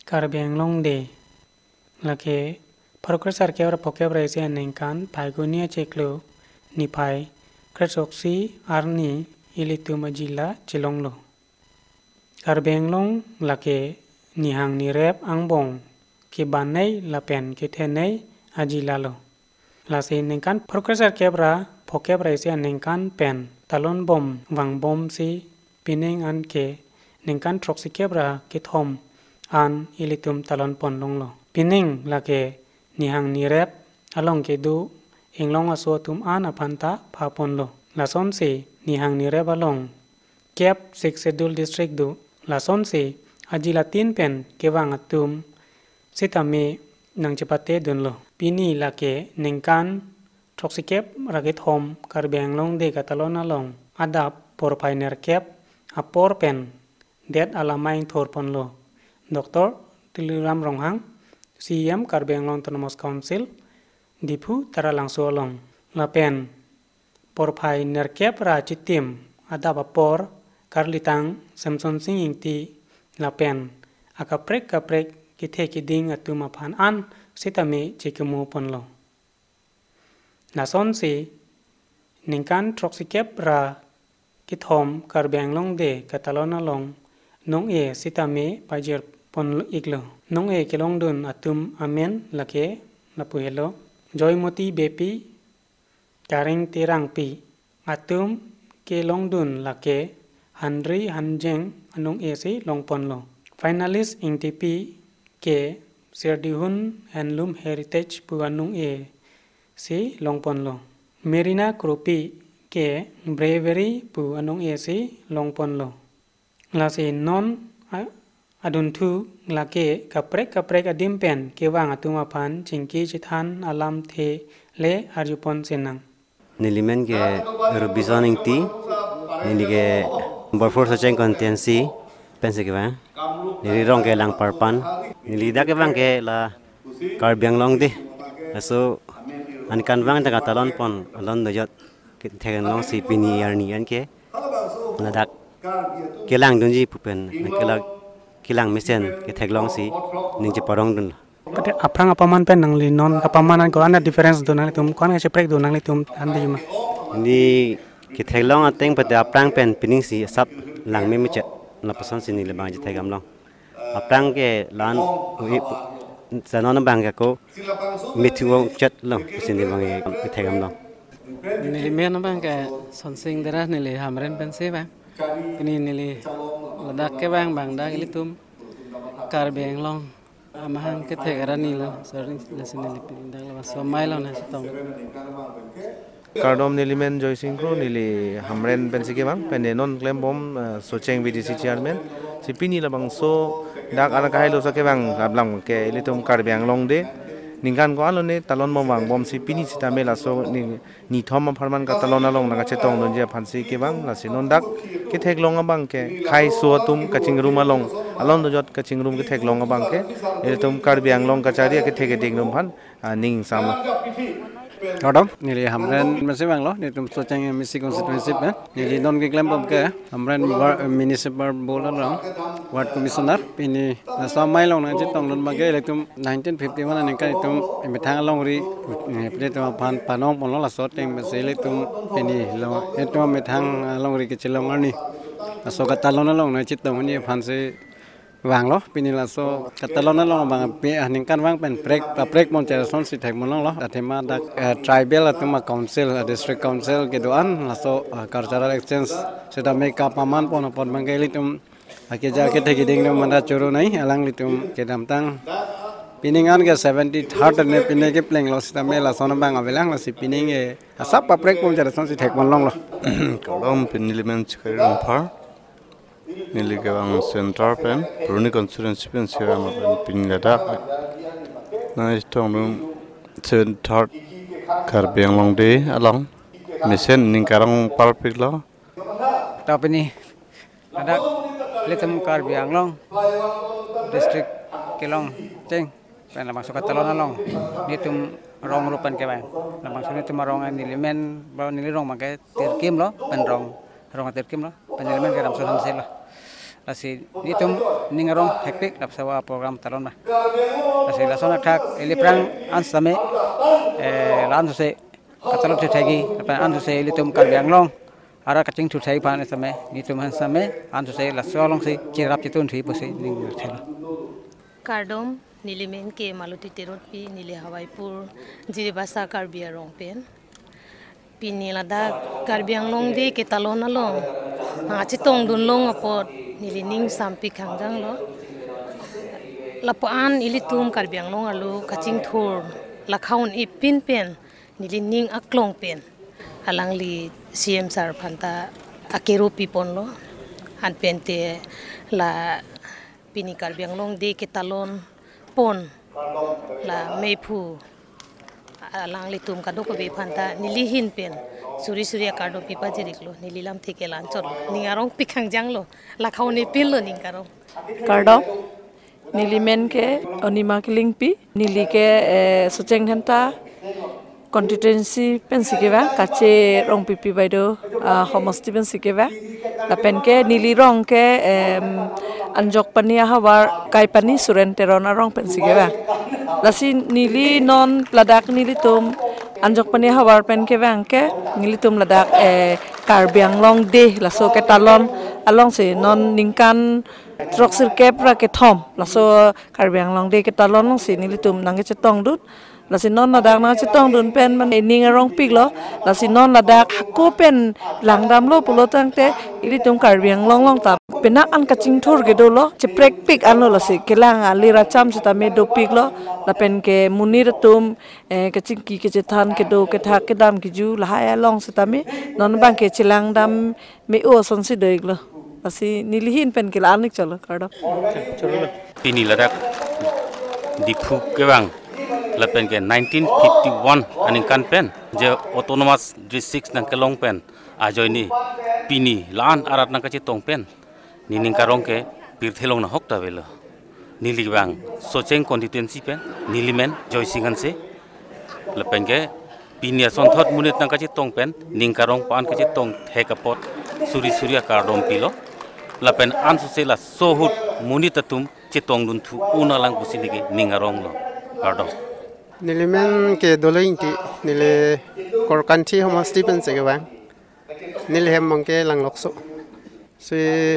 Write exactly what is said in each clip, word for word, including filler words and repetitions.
Karbi Anglong Day. Lake pharo kresirkep ra phokep ra isi aningkan Phaiguni achiklo niphai krethrok isi arni ilitum ajila chelonglo. Karbi Anglong lake nihang nirep angbong kebanai lapen kethenei ajila lo. Lasi ningkan pharo kresirkep ra phokep ra isi aningkan pen talon bom vangbomsi pining anke ningkan throksikep ra kethom an ilitum talon ponlonglo. Pining lake nihang nirep along kedo Inglong aso atum an aphan ta pha ponlo. Lasonsi nihang nirep along kep Sixth Schedule district do. Lasonsi ajila tin pen kevang atum sitame nangchepate dunlo. Pini lake ningkan throksikep ra kethom Karbi Anglong Day katalon along adap porphai nerkep apor pen det alamai ingthor ponlo Doctor Tuliram Ronghang, C E M Karbi Anglong Autonomous Council, Diphu Taralangso along. Lapen porphai nerkep ra chitim adap apor karlitang Semsonsing Ingti lapen akaprek kaprek kethe keding atum aphan an sitame chekimo ponlo. Lasonsi ningkan throksikep ra kethom Karbi Anglong Day katalon along nong-e sitame pajir pon iklo. Nong-e kelongdun atum amen lake lapu helo: Joymoti Beypi, Karing Terangpi. Atum kelongdun lake Hanri Hanjeng anong-e si longponlo. Finalist ingtipi ke Sirdihun Handloom Heritage pu anong-e si longponlo. Merina Kropi ke Bravery pu anong-e si longponlo. Lasi non a-, adunthu lake kaprek kaprek adim pen kevang atum aphan chingki chethan alamthe le arjupon sinang. Nelimen ke Rubison Ingti, neli ke Borfor Socheng constituency pensi kevang. Neli rong ke Langparpan. Neli dak kevang ke la Karbi Anglong Day. Laso aningkan vang ta katalon pon along dojot ketheklongsi pini arni anke ladak kelangdunji pu pen, kelak kelang mesen ketheklongsi ning cheparongdun. Pate aphrang apaman pen nangli non kapaman an ko-an a-difference do nanglitum, ko-an kacheprek do nanglitum an di ma? Neli ketheklong ateng pate aphrang pen pining si asap langme mechet, lapusonsi neli bang chethek damlong. Aphrang ke lan ui sanon bang ke ko mithu ong chet lo pusi neli bang chethek damlong. Neli men bang ke Sonsing Dera, neli Hamren pensi bang. Pini neli ladak kevang bang dak ilitum Karbi Anglong amahang kethek arni lo, sorry, lasi neli pini dak labangso amei along nangchetong. Kardom, nelimen Joysing Kro, neli Hamren pensi kevang, pen non klembom, eh, Socheng V D C chairman. Si pini labangso dak anak kahai lo sa kevang ablang ke ilitum Karbi Anglong Day ningkan ko-an lo ne talon bom vangbomsi pini sitame laso ni nithom apharman katalon along nangkachetongdunji aphansi kevang. Lasi non dak ketheklong abang ke khei so atum kachingrum along, along dojot kachingrum ketheklong abang ke ilitum Karbi Anglong kachari akethe keding atum aphan, ah, ning samlo. Kardom, neli Hamren pensi vanglo, nelitum Socheng M A C constituency pen. Neli non keklembom ke Hamren Wa-, Municipal Board along Ward Commissioner. Pini laso amei along nangchetongdun abang ke ilitum nineteen fifty-one aningkan itum emethang alongri, eh, ilitum aphan panong ponlo, laso ateng pensi ilitum pini lo, itum emethang alongri kechelong arni laso katalon along nangchetongji aphansi vanglo. Pini laso katalon along abang pi aningkan vang pen prek, kaprek mon cherason si thek monlonglo. Athema dak, eh, tribal atum a-council, a-district council kedo-an laso, eh, cultural exchange sitame kapaman pon apot abang ke ilitum akeja kethe keding atum manda choro nai, alanglitum kedamtang pining an ke seventy-third ne pine keplenglo sitame lason abang avelang, lasi pining ke asap kaprek pon cherason si thek monlonglo. Kardom, pini nelimen Chikhari Rongphar. Neli kevang Centre pen, Phuloni constituency pensi kevang pen pini ladak nangchetongdun seventy-third Karbi Anglong Day along mesen ning karong parpiklo. Ta pini ladak ilitum Karbi Anglong district kelong cheng pen labangso katalon along nelitum rong rup pen kevang. Labangso nelitum arong nelimen, ba neli rong abang ke Tirkim lo, pen rong, rong Tirkim lo, pen nelimen ke Ramson Hanse lo. Lasi nelitum ning arong thekpik lapuson a-program talon ma. Lasi lason athak ili aphrang an same, eh, la-an sose katalon thekji, lapen an sose ilitum Karbi Anglong arat kachingthur thekji aphan same, nelitum an same, an sose laso alongsi cherap chetun thekji pusi ning thelo. Kardom, neli men ke Maloti Terotpi, neli Hawaipur, Jiribasa Karbi arong pen. Pini ladak Karbi Anglong Day ketalon along, ah, chetongdun long apot neli ning sampik hangjang lo. Lapu-an ilitum Karbi Anglong arlo kachingthur lakhaun ipin pen neli ning aklong pen alangli C M sir aphanta akero pipon lo. Anpen te la pini Karbi Anglong Day ketalon pon la mephu alanglitum kadokave aphanta neli ahin pen suri suri akardom pipajirik lo, neli lamthe ke la-anchot lo, ning arong pik hangjang lo, lakhaun ipin lo ning karong. Kardom, neli men ke Onima Killingpi, neli ke, eh, Socheng Dhenta constituency pensi kevang, Kache Rongpipi Baideo, ah, homosti pensi kevang. Lapen ke neli rong ke, em, Anjokpani ahavar Kaipani Suren Teron arong pensi kevang. Lasi neli non ladak nelitum Anjokpani ahavar pen kevang ke nelitum ladak, eh, Karbi Anglong Day laso ketalon alongsi non ningkan throksirkep ra kethom laso Karbi Anglong Day ketalon alongsi nelitum nangkechetongdun. Lasi non ladak nangchetongdun pen mane ning arong piklo. Lasi non ladak hako pen langdamlo pulo tangte ilitum Karbi Anglong along ta penang an kachingthur kedolo, cheprekpik anlo, lasi kelang alir acham sitame dopiklo. Lapen ke monit atum, eh, kachingki kachethan kedo kethak kedam keju lahai along sitame non abang ke chelangdam me-o asonsi do-iklo. Lasi neli ahin pen ke la-an-ik chotlo, kardom. Pini ladak Diphu kevang lapen ke nineteen fifty-one aningkan pen je autonomous district nangkelong pen ajoine pini la-an arat nangkachetong pen nening karong ke pirthe along nahok ta avelo. Neli vang Socheng constituency pen, neli men Joysing Hanse. Lapen ke pini asonthot monit nangkachetong pen ning karong pu-an kachetong thek apot suri suri akardom pilo. Lapen ansose laso ahut monit atum chetongdun thu un-e lang pusi neli ke ning arong lo. Kardom. Neli men ke Dolo Ingti, neli Korkanthi homosti pensi kevang. Neli hem abang ke Langlokso. Si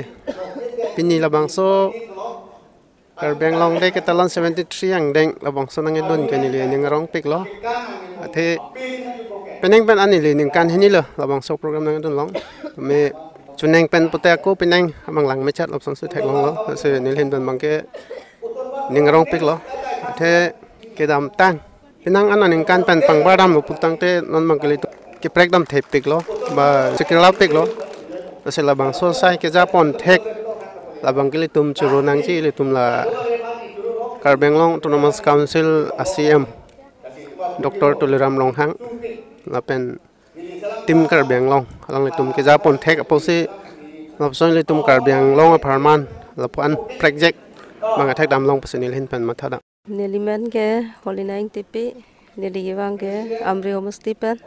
pini labangso Karbi Anglong Day ketalon seventy-three angdeng labangso nangkedun ke neli ning arong piklo. Athe penang pen an neli ningkan hini lo labangso program nangkedun long. Me chunang pen pute ako penang amang lang mechat lapusonsi theklonglo. Si neli ahin pen abang ke ning arong piklo. Athe kedamtang penang an aningkan pen pangbar damlo pu tangte non abang ke ilitum keprek dam thepiklo, ba chekirlap piklo. Lasi labangso asai kejapon thek labang ke ilitum choro nangji, ilitum la Karbi Anglong Autonomous Council a-C M Doctor Tuliram Ronghang lapen Team Karbi Anglong alanglitum kejapon thek apotsi lapuson ilitum Karbi Anglong apharman lapu-an prekjak abang athek damlong pusi neli ahin pen mathadam. Neli men ke Holina Ingtipi, neli kevang ke Amri homosti pen.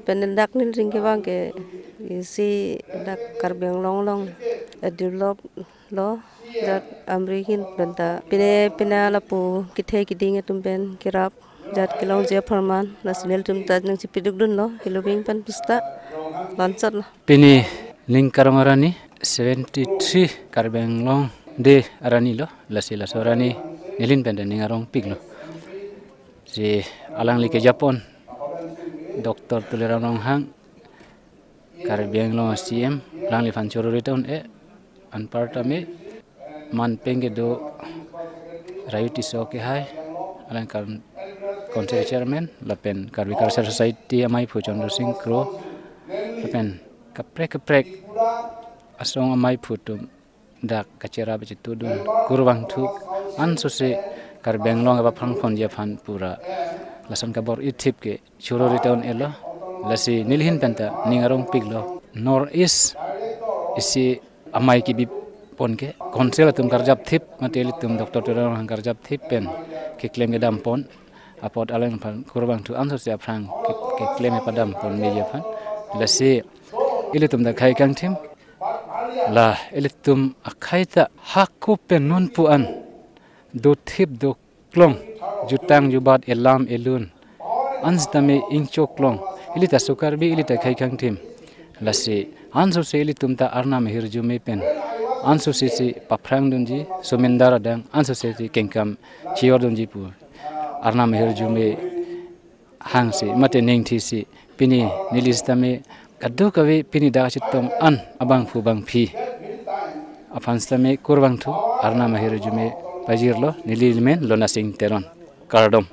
Pen dak neli ring kevang ke isi dak Karbi Anglong along, eh, develop lo, jat Amri ahin pen ta pine pine lapu kethe keding atum pen kerap jat kelongji apharman, lasi nelitum ta nangchepidukdunlo, helo bing pen pusta lanchat lo. Pini ning karong arni seventy-three Karbi Anglong Day arni lo, lasi laso arni neli ahin pen ta ning arong piklo. Si alangli kejapon Doctor Tuliram Ronghang, Karbi Anglong C M, alangliphan choro rit un-e, anparta me man pen kedo Rayu Tisso Kehai, alang kan Council Chairman, lapen Karbi Cultural Society amaiphu Chandra Singh Kro, lapen kaprek kaprek asong amaiphu atum dak kacherap chetudun kurvangthu ansose Karbi Anglong aphan phonji aphan pura lason kabor-ithip ke choro rit un-elo. Lasi neli ahin pen ta ning arong piklo. North East isi amei kebipon ke Council atum karjap thip, mate ilitum Doctor Tuliram Ronghang karjap thip pen keklem kedam pon apot alangphan kurvangthu ansose aphrang ke, keklem padam pon meji aphan. Lasi ilitum ta khei kangthim La ilitum akhai ta hako pen non pu an dothip doklong, jutang jubat, elam elun an sitame ingchoklong, ili ta so Karbi, ili ta khei khangthim. Lasi ansose ilitum ta arnam ahirjume pen ansose si paphrang dunji, sumendar adang ansose si kengkam chior dunji pu arnam ahirjume hangsi mate ningthisi pini neli sitame kadokave pini dak chetong an abangphu bangphi aphan sitame kurvangthu, arnam ahirjume pajirlo. Neli men Lonasing Teron. Kardom.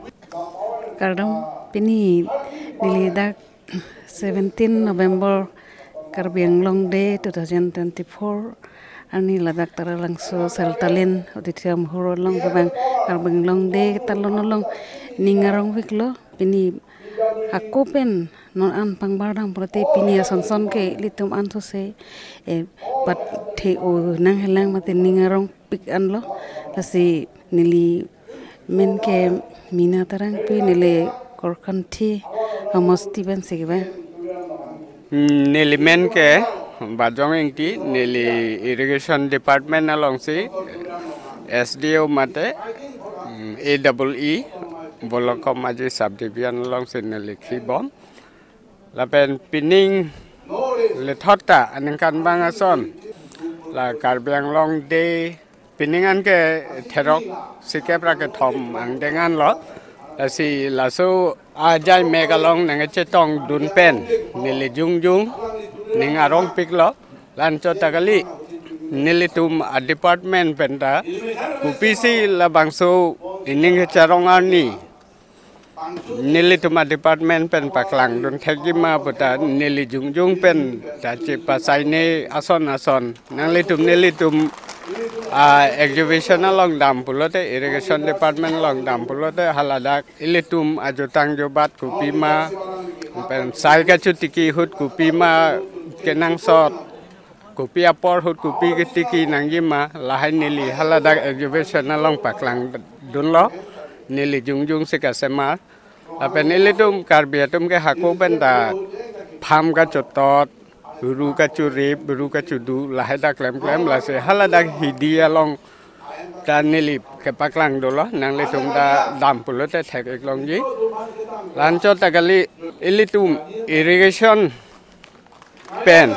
Kardom, pini neli dak seventeen November Karbi Anglong Day two thousand twenty-four arni ladak Taralangso Seltalin Auditorium Hall along kevang Karbi Anglong Day ketalon along ning arongpiklo. Pini hako pen non an pangbar dam pulote pini asonson ke ilitum ansose, eh, pathe-o nanghelang mate ning arongpik anlo. Lasi neli men ke Mina Terangpi, neli Korkanthi homosti pensi kevang. Neli men ke Bajong Ingti, neli Irrigation Department alongsi S D O mate, mm, A double E, Block Komaji Subdivision alongsi neli khibom. Lapen pining lethot ta aningkanvang ason la Karbi Anglong Day pining an ke therok sikep ra kethom angdeng anlo. Lasi laso ajai mek along nangchetong dun pen neli jongjong ning arongpiklo. La-anchot ta kali, nelitum a-department pen ta kopisi labangso ining kecharong arni nelitum a-department pen paklang dun thekji ma puta neli jongjong pen ta chepasaine ason ason. Nanglitum nelitum, ah, exhibition along dam pulote, Irrigation Department along dam pulote, haladak ilitum ajutang jubat kopima, pen sai kachotiki ahut kopima kenangsot, kopi apor ahut kopi ketiki nangjima, lahai neli haladak exhibition along paklang dunlo, neli jongjong si kasemar. Lapen ilitum Karbi atum ke hako pen ta pham kachotot, ru kachorip, ru kachodu, lahai ta klemklem, lasi haladak hidi along ta neli kepaklang dolo, nanglitum ta dam pulote thek-ik longji. La-anchot ta kali, ilitum irrigation pen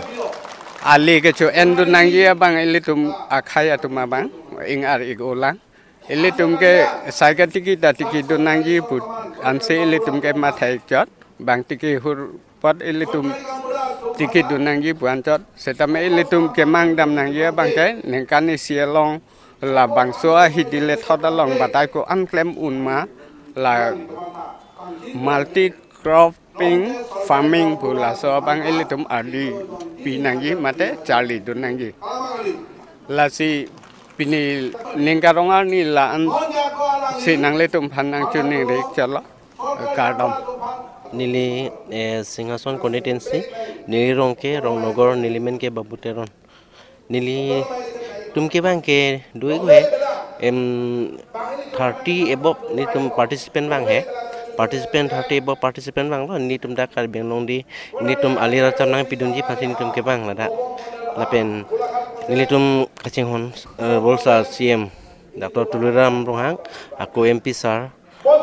ali kecho-en dun nangji abang ilitum akhai atum abang ing-ar-ik olang. Ilitum ke sai katiki ta tiki dun nangji pu ansi ilitum ke matha-ik chot, bang tiki ahut apot ilitum tiki dun nangji pu anchot. Setame ilitum kemang dam nangji abang ke ningkan isi along labangso ahidi lethot along batai ko-an klem un ma, la multi cropping farming pu laso abang ilitum ardi pi nangji mate charli dun nangji. Lasi pini ning karong arni la-ansi nanglitum aphan nangchoningri chotlo. Kardom. Neli, eh, Singhason constituency, neli rong ke Rongnogor, neli men ke Babu Teron. Nelitum kevang ke dui gue, em, thirty above nelitum participant vang he. Participant thirty above participant vanglo, nelitum dak Karbi Anglong Day, nelitum ali racham nangpidunji aphansi nelitum kevang ladak. Lapen nelitum kachinghon, eh, bolsa C M Doctor Tuliram Ronghang, ako M P sir,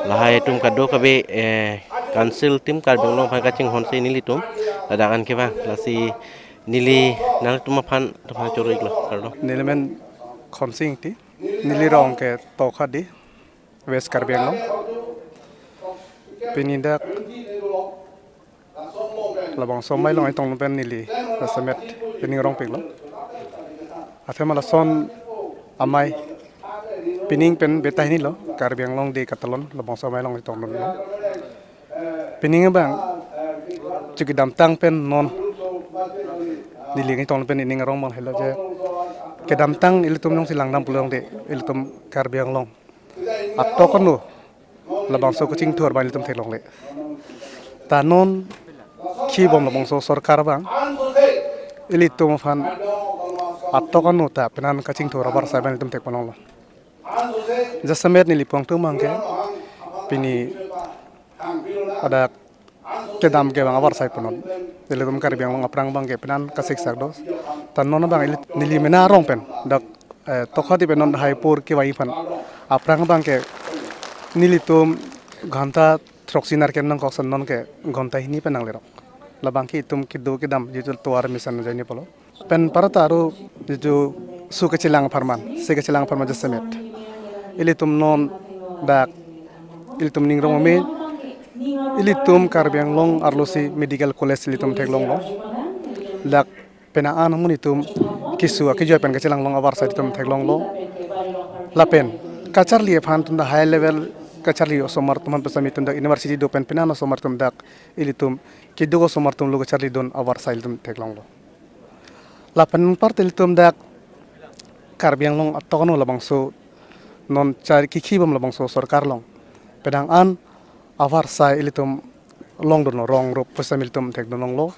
lahai atum kadokave, eh, council team Karbi Anglong aphan kachinghonsi nelitum ladak an kevang. Lasi neli nangtum aphan tum aphan choro-iklo, kardom. Neli men Khonsing Ingti, neli rong ke Tokhadi, West Karbi Anglong. Pini dak labangso amei along itong pen neli jasemet pining rongpiklo. Athema lason amei pining pen betai hini lo, Karbi Anglong Day katalon labangso amei along itong lo. Pining abang chu kedamtang pen non neli itong pen ining arong abang helo je, kedamtang ilitum jongsi langdam pulo tangte ilitum Karbi Anglong atok ano labangso kachingthur abang ilitum theklongle. Ta non khibom labangso sorkar abang ilitum aphan atok ano ta penan kachingthur avarsai abang ilitum thekponlonglo. Jasemet neli pu angtum abang ke pini adak kedam ke abang avarsai punon. Ilitum Karbi Anglong aphrang abangke penan kasiksak do. Ta non abang ili, neli mena arong pen dak, eh, Tokhati pen non Haipur kevai aphan aphrang abangke nelitum ghanta throksi nerkep nangkok, sa nonke ghanta hini pen nanglerok. Labangke itum kedo kedam jitu tovar mesen ajoine pulo. Pen parata aru jitu su kechelang apharman, se kechelang apharman jasemet. Ilitum non dak ilitum ning arong me, ilitum Karbi Anglong arlosi medical college ilitum theklonglo. Dak penang an amonit atum keso akejoi pen kachelanglong avarsai ilitum theklonglo. Lapen kacharli aphan atum ta high level kacharli osomar atum aphan pesami atum dak university do pen penan osomar atum dak ilitum keduk osomar atum lo kacharlidun avarsai ilitum theklonglo. Lapen anpar ilitum dak Karbi Anglong atok ano labangso non chari kikhi bom labangso sorkar along penang an avarsai ilitum longdunlo, rong rup pesami ilitum thekdunlonglo.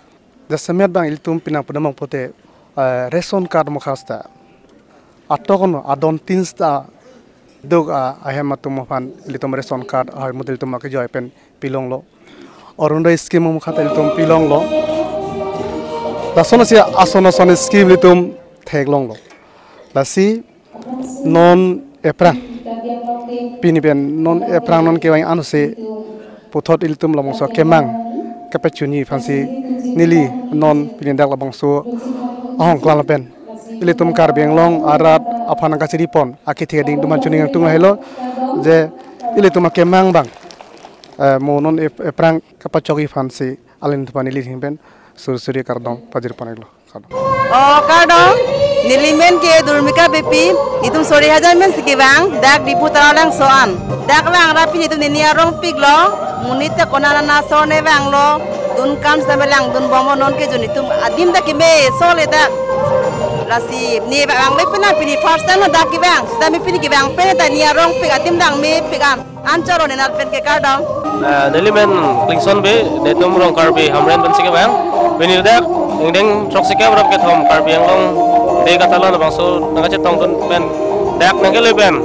Jasemet abang ilitum penang pudamang pote, eh, ration card mukha seta atok ano adon tin seta duk, ah, ahem atum aphan ilitum ration card ahoi mut ilitum akejoi pen pilonglo. Orunodoi scheme mukha ta ilitum pilonglo. Lason asi ason ason scheme ilitum theklonglo. Lasi non ephrang, pini pen non ephrang non kevang ansi puthot ilitum labangso kemang kepachini aphansi neli non pini dak labangso ahong klang pen ilitum Karbi Anglong arat aphan kachiri pon akethe ading atum aphan choningri atum lahelo je ilitum akemang abang, eh, mo non ep-, ephrang kapachokji aphansi alanglitum aphan neli ahin pen suri suri kardom pajir pon-iklo. Kardom. O kardom, neli men ke Durmika Beypi, itum sori hajar men si kevang, dak Diphu Taralangso an. Dak vang ra pini itum nini arongpiklo, monit ta konat konat ason ne vanglo, dun kam seta langdun bomlo, non ke jun itum adim ta keme sole dak. Lasi ne vang me pina pini first time dak kevang, seta me pini kevang pen ta ne arongpik adim dak mepik an. Anchot ro ne nat pen ke kardom. Ah, neli men Klingson Bey, netum Rong Karbi Hamren pensi kevang. Pini dak ingdeng throksi kep ra kethom Karbi Anglong Day katalon labangso nangkachetongdun pen dak nangkele pen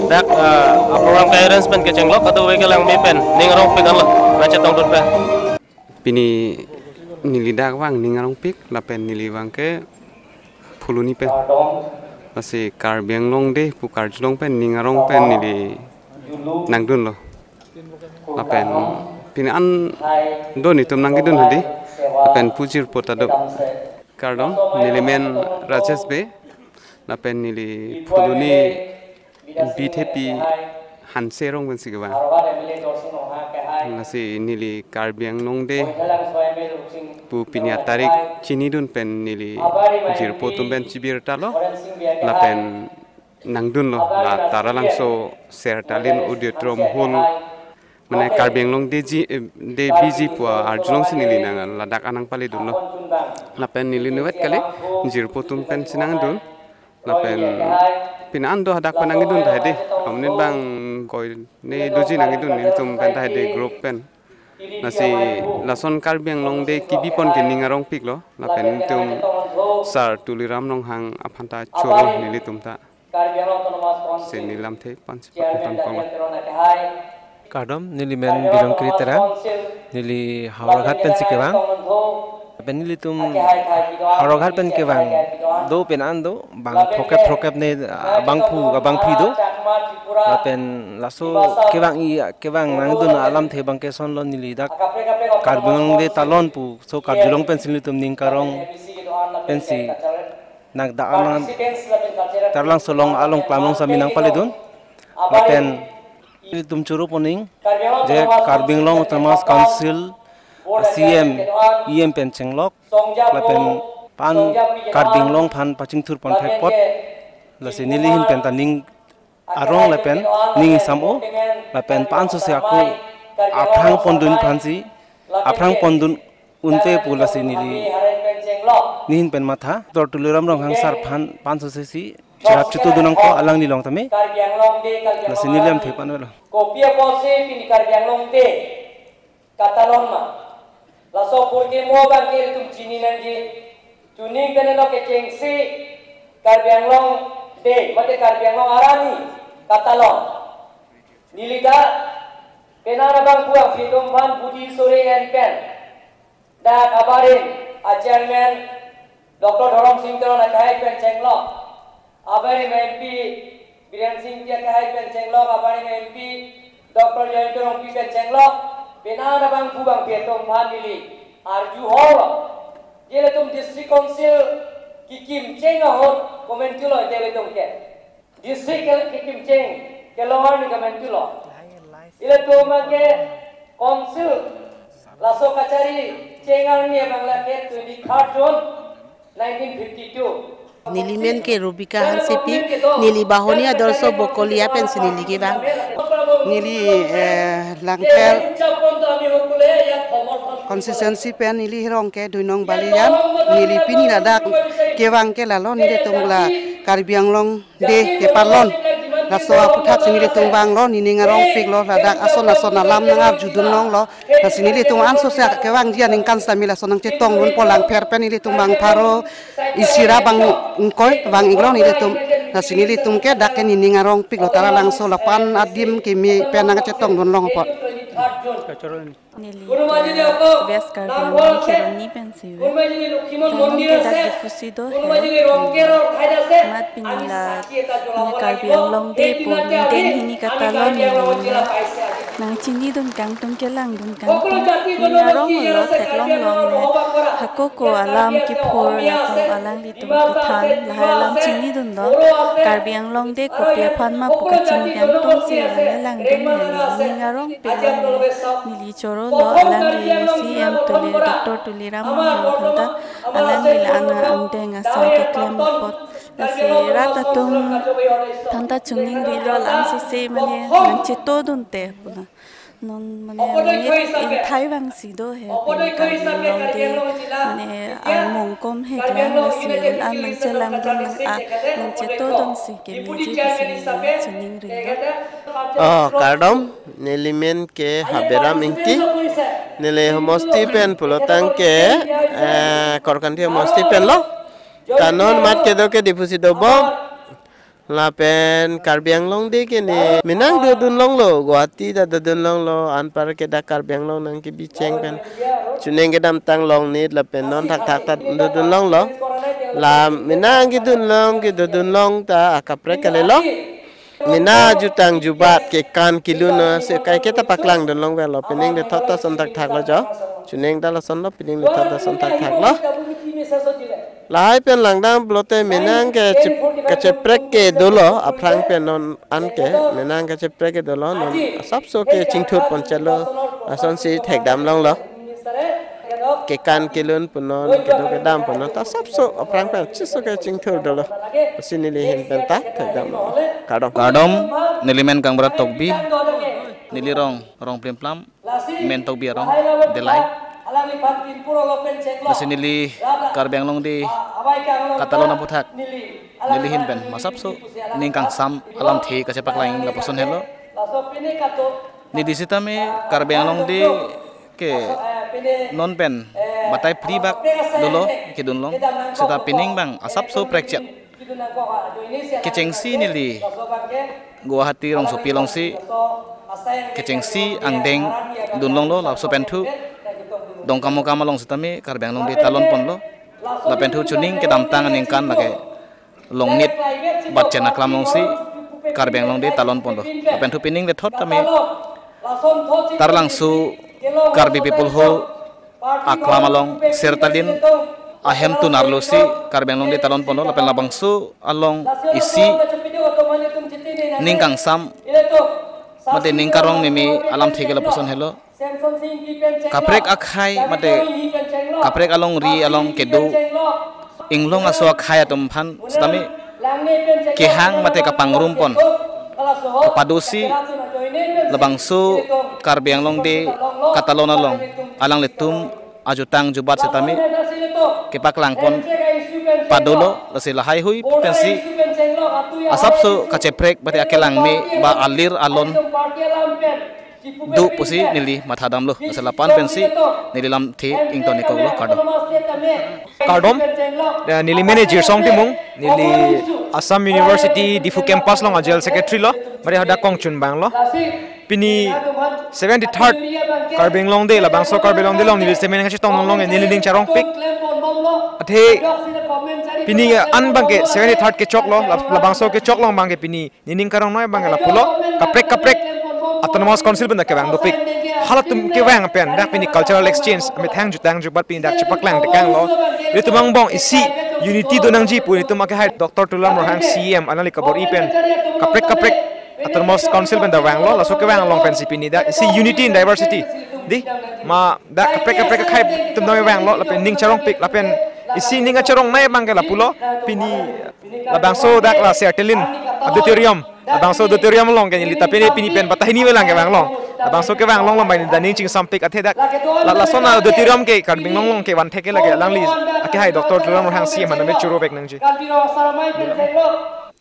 dak, ah, a-program ke-arrange pen kechenglok kadokave kelang me pen ning arongpik anlo nangchetongdun pen. Pini neli dak vang ning arongpik lapen neli vang ke Phuloni pen. Lasi Karbi Anglong Day pu karjulong pen ning arong pen neli nangdunlo. Lapen pini an do netum nangkedun hadi. Lapen pu jirpo ta do. Kardom, neli men Rajesh Bey. Lapen neli Phuloni Bithepi Hanse arong pensi kevang. Lasi neli Karbi Anglong Day pu pini atarik chinidun pen neli jirpo atum pen chibirtalo. Lapen nangdunlo la Taralangso Sertalin Auditorium Hall. Mane Karbi Anglong Day ji, eh, Day biji pu arjulongsi neli nang ladak anang paledunlo. Lapen neli nuvet kali jirpo atum pensi nangdun. Lapen pini an do hadak pen nangkedun tahai dei. Amonit abang koi ne doji nangkedun nelitum pen tahai dei group pen. Lasi lason Karbi Anglong Day kebi pon ke ning arongpiklo. Lapen nelitum Sar Tuliram Ronghang aphan ta choro nelitum ta. Lasi neli lamthe pensi paton konglo. Kardom, neli men Birong Kri Terang, neli Howraghat pensi kevang. Lapen nelitum Howraghat pen kevang do pen an do, bang thokep thokep ne, ah, bangphu, ah, bangphi do. Lapen laso kevang-i, kevang nangdun alamthe abang ke sonlo, neli dak Karbi Anglong Day talon pu so karjulong pensi nelitum ning karong pensi nang dak anang Taralangso along along klam along sami nang paledun. Lapen nelitum choro pon-ing je Karbi Anglong Autonomous Council C M, E M pen chenglok lapen pan Karbi Anglong aphan pachingthur pon thek apot. Lasi neli ahin pen ta ning arong lapen ning isam-o lapen pansose ako aphrang pondun aphansi, aphrang pondun unte pu lasi neli nehin pen matha, Doctor Tuliram Ronghang sar aphan pansose si cherap chitu dun nangkok alangli along tame. Lasi neli lamthe pan avelo. Kopi apotsi pini Karbi Anglong Day katalon ma? Laso apor ke mo abang ke ilitum chini nangji. Chuning pen lo kechengsi Karbi Anglong Day mate Karbi Anglong arni katalon. Neli ta penang abang puang pitum aphan budi sore en pen Dak abarim a chairman Doctor Dhorom Sing Teron akehai pen chenglok, abarim M P Biren Sing Ingti akehai pen chenglok, abarim M P Doctor Jayanta Rongpi pen chenglok, penang abang pu bang pi atum aphan neli arju holo. Ilitum District Council kekim cheng ahut komantu lo ilitum ke. District ke kekim cheng kelong arni komantu lo. Ilitum ke council laso kachari cheng arni abang lake twenty-third June nineteen fifty-two. Neli men ke Rubika Hansepi, neli Bahoni Adorsho Bokolia pensi neli kevang. Neli, eh, Langpher constituency pen neli hirong ke Duinong Balijan, neli pini ladak kevang ke lalo nelitum la Karbi Anglong Day kepalon. Laso aphuthak si nelitum vanglo, nening arongpiklo, ladak ason ason alam nangarjudun longlo. Lasi nelitum anso si kevangji aningkan sitame laso nangchetongdunpo, Langpher pen nelitum bang pharo isi ra bang ingkoi vang-iklo nelitum. Lasi nelitum ke dak ke nening arongpiklo, Taralangso lapu-an adim keme pen nangchetongdun long apot. Neli ke West Karbi Anglong Kheroni pensi ve. Tangte dak Diphu si do he. Amat pini la ne Karbi Anglong Day pu ingdeng hini katalon neli nangchinidun kangtung, kelangdun kangtung. Ning aronglo, theklong longlo. Hako ko alam kiphur latum alanglitum kethan, lahai alam chinidunlo. Karbi Anglong Day kopi aphan ma pu kachini kangtung si langdun he. Ning arong pilo neli chorolo, alangli C M Tuli, Doctor Tuliram Ronghang aphanta, alangli la-an angdeng asai keklem apot. Lasi rat atum aphanta choningrilo, la-an sose mane nangchetodunte puna. Non mane monit ingthai vangsi do he, pini Karbi Anglong Day mane among kom he klang, lasi un-an nangchelangdun nang a nangchetodunsi kemeji pusi neli choningrilo. Oh, kardom, neli men ke Haberam Ingti, neli homosti pen pulotangte, eh, Korkanthi homosti pen lo. Ta non mat kedo ke Diphu si dobom. Lapen Karbi Anglong Day ke ne menang dodun longlo, Guwahati ta dodun longlo, anpar ke dak Karbi Anglong nangkebi cheng pen chuning kedamtang longnit lapen non thakthak ta dodun longlo. La menang kedun long, kedodun long ta akaprek kalilo. Mena jutang jubat kekan kelun si kaike ta paklangdun long velo, pining de thot ta ason thakthak lo jo. Chuning ta lason lo, pining de thot ta ason thakthak lo. Lahai pen langdam pulote menang ke chip-, kacheprek ke dolo, aphrang pen non an ke menang kacheprek ke dolo, non asapso ke chingthur ponchelo, asonsi thekdam longlo. Kekan kelun punon, kedo kedam punon, ta asapso aphrang pen chiso ke chingthur dolo. Lasi neli ahin pen ta thekdam longlo. Kardom. Kardom, neli men Kangbura Tokbi, neli rong, rong Plimplam, men Tokbi arong, Delai. Lasi neli Karbi Anglong Day katalon aphuthak neli ahin pen masapso ning kangsam alamthe kachepaklang lapuson helo. Neli sitame Karbi Anglong Day ke non pen batai phli bak dolo kedun long, seta pining bang asapso prekchet. Kechengsi neli Guwahati rongsopi alongsi kechengsi angdeng dun longlo, laso pen thu Dongkamukam along sitame Karbi Anglong Day talon ponlo. Lapen thu chuning kedamtang aningkan lake longnit bat chen aklam alongsi Karbi Anglong Day talon ponlo. Lapen thu pining de thot tame Taralangso Karbi People Hall aklam along Sertalin ahem tun arlo si Karbi Anglong Day talon ponlo, lapen labangso along isi ning kangsam mate ning karong meme alamthe ke lapuson helo. Kaprek akhei mate kaprek alongri along kedo inglong aso akhei atum aphan sitame kehang mate kapangrum pon, kapadosi labangso Karbi Anglong Day katalon along alanglitum ajutang jubat sitame kepaklang pon padolo, lasi lahaihui pensi asapso kacheprek mate akelang me ba alir alon do pusi neli mathadamlo. Lasi lapu-an pensi neli lamthe ington-ikoklo, kardom. Kardom, eh, neli mene Jirsong Timung, neli Assam University Diphu campus along a-General Secretary lo, mari hadak kongchun abanglo. Pini seventy-third Karbi Anglong Day, labangso Karbi Anglong Day along neli semen kachetong longlong, neli ning charongpik. Athe pini an abangke seventy-third kechoklo, lab-, labangso kechok along abangke pini nening karongnoi abangke lapulo, kaprek kaprek Autonomous Council pen dak kevang dopik. Halatum kevang pen dak pini cultural exchange, amethang jutang jubat pini dak chepaklang tekanglo. Ilitum angbong isi unity do nangji pu ilitum akehai Doctor Tuliram Ronghang C E M alangli kabor-i pen kaprek kaprek Autonomous Council pen dak vanglo, laso kevang along pensi pini dak isi unity in diversity. Di, ma dak kaprek kaprek akhai atum dak vanglo, lapen ning charongpik, lapen isi ning kacharongnoi abangke lapulo, pini labangso dak la Sertelin Auditorium, labangso auditorium along ke neli ta pini, pini pen patahini velang kevang along. Labangso kevang along along bai neli ta ning chingsampik, athe dak la, lason a-auditorium ke Karbi Anglong along ke vanthek ke lake, alangli akehai Doctor Tuliram Ronghang C E M aphan name chorovek nangji.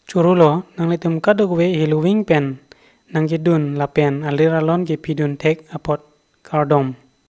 Chorolo, nanglitum kadokave heloving pen nangkedun lapen alir alon kepidun thek apot kardom.